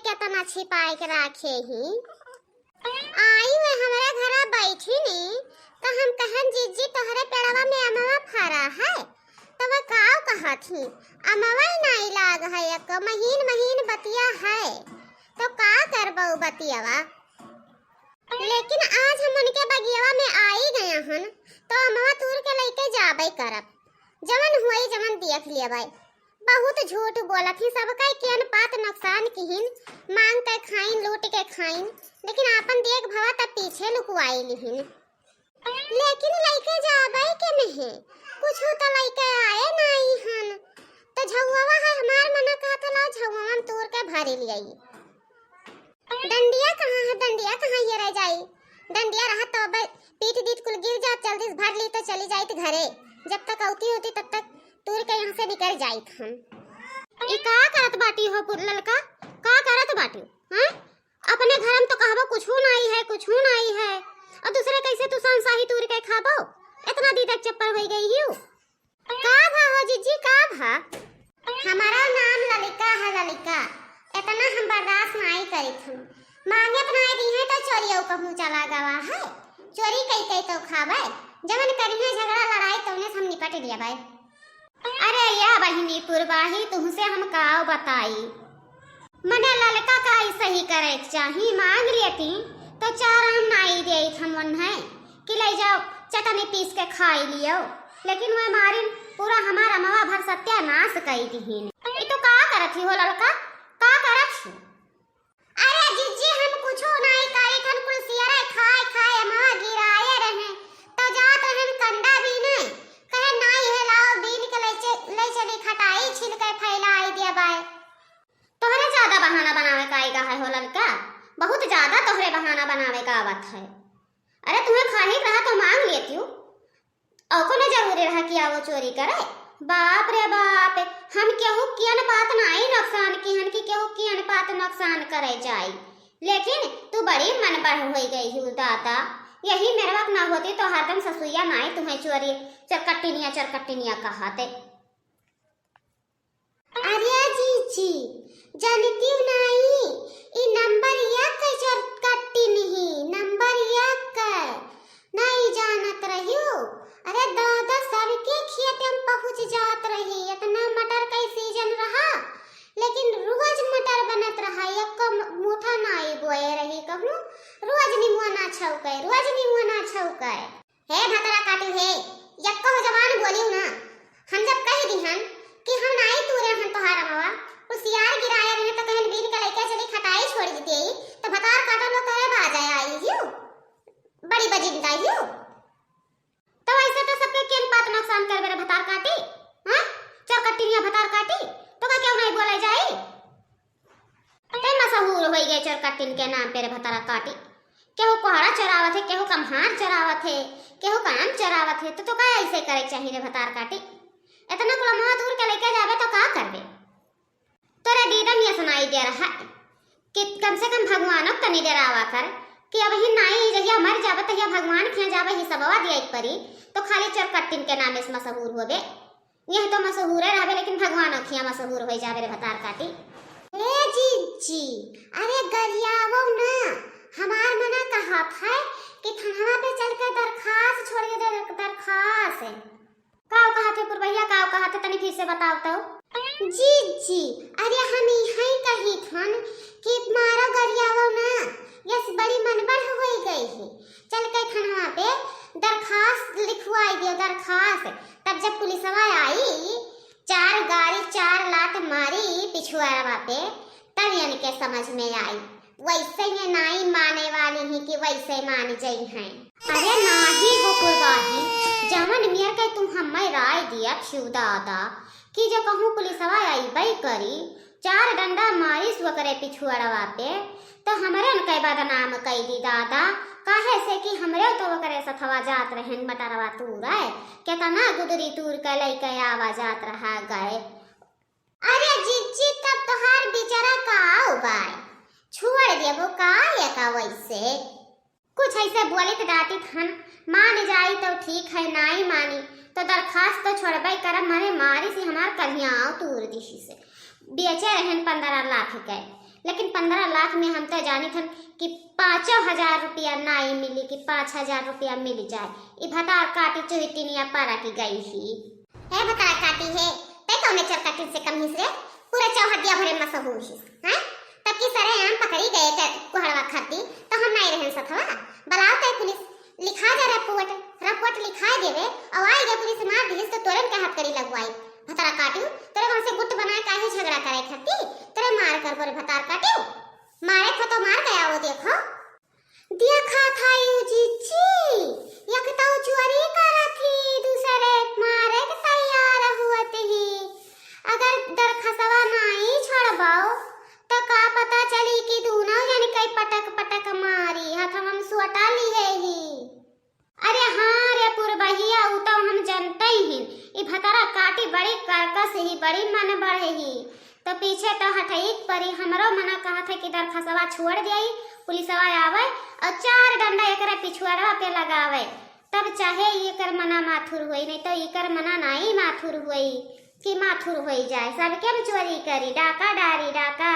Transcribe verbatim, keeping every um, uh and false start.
केतना छिपाए के राखे ही। आई वे हमरे घरा बैठी नी, त हम कहन, "जीजी, तोहरे पेड़वा में अमवा फरा है?" त वे काव कहत ही, "अमवा ही नाई लाग है, एक महीन महीन बतिया है, तो का करबो बतियावा?" लेकिन आज हम उनके बगियावा में आई गया हन, तो अमवा तूर के लइके जाबे करब। जवन हुई, जवन देख लेबै। बहुत झूठ बोलत ही, सबका कियन पात नुकसान किहिन, मांग के खाइन, लूट के खाइन, लेकिन आपन देख भवा तब पीछे लुकवाई लिहिन। लेकिन लइके जाबै के में है, कुछ तो लइके आए नाई हन। तो झउआ है हमार, मना कहत ला झउआ हम तूर के भरी लियाई। डंडिया कहाँ है, डंडिया कहाँ ये रह जाई? डंडिया रहत तो अब पीट दीत कुल गिर जात, जल्दी से भर ली तो चली जाइत घरे। जब तक औती होती तब तक तूर के यहाँ से निकल जाइत हम। ई का करत बाटी हो पुर ललका? का करत बाटी? हाँ? अपने घर में तो कहबो कुछू नाई है, कुछू नाई है, और दूसरे कैसे तू संसाही तूर के खाबो? इतना दी तक चप्पल होई गई हियो। का भा हो जीजी, का भा? हमारा नाम ललिका है, ललिका। इतना हम बर्दाश्त नाई करित हम। मांगे बनाए दी है तो चोरियो कहूँ चला गवा है। चोरी कई कई तो खाबे। जवन करिहे झगड़ा लड़ाई तौने से हम निपट लेबै। अरे या बहिनी पुरवाही, तुहसे हम काव बताई। मने ललका का ऐसे ही करे के चाही, मांग लेती तो चार आम नाई देत हम उन्हें कि ले जाओ चटनी पीस के खाई लियो, लेकिन वह मारिन पूरा हमार अमवा भर सत्यानाश कई दिहिन। ई तो का करत ही हो ललका, का करत ही? अरे जीजी, हम कुछो नाई करित हन, कुल सियरे खाए खाए अमवा गिराए रहे, तो जात रहन कंडा बीने, कहे नाई है लाओ बीन के ले चे-, ले चली खटाई छिल के फैलाई देबै। तोहरे ज्यादा बहाना बनावे का आएगा है हो ललका, बहुत ज्यादा तोहरे बहाना बनावे का आवत है। अरे तुम्हें खाही रहा तो मांग लेती हूँ, और कोनो जरूरी रहा कि आवो चोरी करे? बाप रे बाप, हम केहू कियन पात नाई नुकसान किहन कि केहू कियन पात नुकसान करे जाई, लेकिन तू बड़ी मन बढ़ होई गई हू दादा। यही मेरवा के ना होती तो हरदम ससुइया नाई तुम्हें चोरी चरकट्टिनिया चरकट्टिनिया कहते। अरे जीजी, जानती नाई, ई नंबर एक के चरकट्टिन ही, नंबर एक के। नाई जानत रहियो? अरे दादा, सबके खेत में पहुँच जात रही, इतना मटर का सीजन रहा, लेकिन रोज मटर बनत रहा, एक मुठा नाई बोए रही कहूँ, रोज निमुआ ना छौके, रोज निमुआ ना छौके। हे भतरा काटी हे, यक्को जबान बोलियो ना। हम जब कह दिहन कि हम नाई तूरे हन तोहार अमवा, कुल सियार गिराए रहे तो कहन बीन के लइके चली खटाई छोड़ देते ही, तो भतार काटो लो तोरे बाजा आई हियो, बड़ी बजिंदा हियो। तो ऐसे तो सबके केन पात नुकसान करबे रे भतार काटी, हाँ? चरकट्टिनिया भतार काटी, तो का क्यों नहीं बोला जाई? ते मशहूर होई गए चरकट्टिन के नाम पे रे भतार काटी। केहू कोहड़ा चरावत है, केहू कम्हार चरावत है, केहू काम चरावत है, तो, तो का ऐसे करे के चाही रे भतार काटी? इतना कुल अमवा तूर के लेके जाबे तो का करबे? तोरे दीदम ये सुनाई दे रहा है कि कम से कम भगवानो के तनी डरावा कर कि अब ही नाई जहिया मर जाबे तहिया भगवान के यहाँ जाबे ही सबवा दिया एक परी, तो खाली चरकट्टिन के नामे से मशहूर होबे। यह तो मशहूरे रहबे, लेकिन भगवान अखियाँ मशहूर होई जाबे रे भतार काटी। ए जीजी, अरे गरियावो ना, हमार मना कहत है कि थनवा पे चल के दरखास्त छोड़ दे, दर-, दरखास्त। काव कहत है पुरवैया, काव कहत है, तनी फिर से बताओ तो। जीजी, अरे हम इहै कहित हन कि मारो गरियावो ना, यस बड़ी मनबढ़ होई गई है। चल के थनवा पे दरखास्त लिखवाई दियो, दरखास्त। तब जब पुलिसवा आई, चार गारी, चार लात मारी पिछुआरवा पे, तब इनके समझ में आई। वैसे ये नाई माने वाली ही कि वैसे मान जई हैं। अरे नाही हो पुरवाही, जवन मेर के तू हमें राय दिया छिउ दादा कि जो कहूँ पुलिसवा अइबे करी, चार डंडा मारिस ओकरे पिछुअड़वा पे, तो हमरे उनके बदनाम कई दी दादा, काहे से कि हमरे तो ओकरे सथवा जात रहन मटरवा तूरे, केतना गुदरी तूर के लइके आवा जात रहा गए। अरे जिज्जी, तब तोहार बिचारा का उबाय, छोड़ देबो का एका वैसे? कुछ ऐसे बोलित डाटित हन, मान जाई तो ठीक है, नाई मानी तो दरखास्त तो छोड़बे करब, मने मारिस हमार करियाव तूर दिहिस। बेचे रहन पन्द्रह लाख के, लेकिन पन्द्रह लाख में हम तो जानित हन कि पाँचो हजार रुपया नाई मिली कि पाँच हजार रुपया मिल जाए। ई भतार काटी चुहिटिनिया पारा की गई ही। हे भतार काटी हे, तै कौने चरकटिन से कम हिस रे? पूरे चौहद्दिया भरे मशहूर हिस, हैं? तब की सरेआम पकड़ी गए के कुहड़वा खरती, तो हम नाई रहन सथवा। बलाओ तै पुलिस, लिखा जा रपोट, रपोट लिखाए देवे, और आई गए पुलिस मार दिहिस तो तोरे के हथकड़ी लगवाई। भतार काटी, तोरे हमसे गुट बनाए काहे झगड़ा करे खरती? तोरे मार करबो रे भतार काटी। मारे खो तो मार गया वो देखो। देखा था यू जीजी, एक तो चोरी करत ही, दूसरे मारे के तैयार हुअत ही। अगर दरखसवा नाई छोड़बाओ, तो का पता चली कि दूनो जन कई पटक पटक मारी, हथवा में सोटा लिहे ही। अरे हाँ रे पुरबहिया, उ तो हम जनते ही। ई भतार काटी बड़ी करकस ही, बड़ी मन बढ़े ही। तो पीछे तो हटई के परी, हमरो मना कहत है कि दरखसवा छोड़ दियाई, पुलिसवा आवे और चार डंडा एकरे पिछुआड़वा पे लगावे, तब चाहे एकर मना माथुर होई, नहीं तो एकर मना नाई माथुर होई कि माथुर होई जाए। सबके हम चोरी करी, डाका डारी, डाका।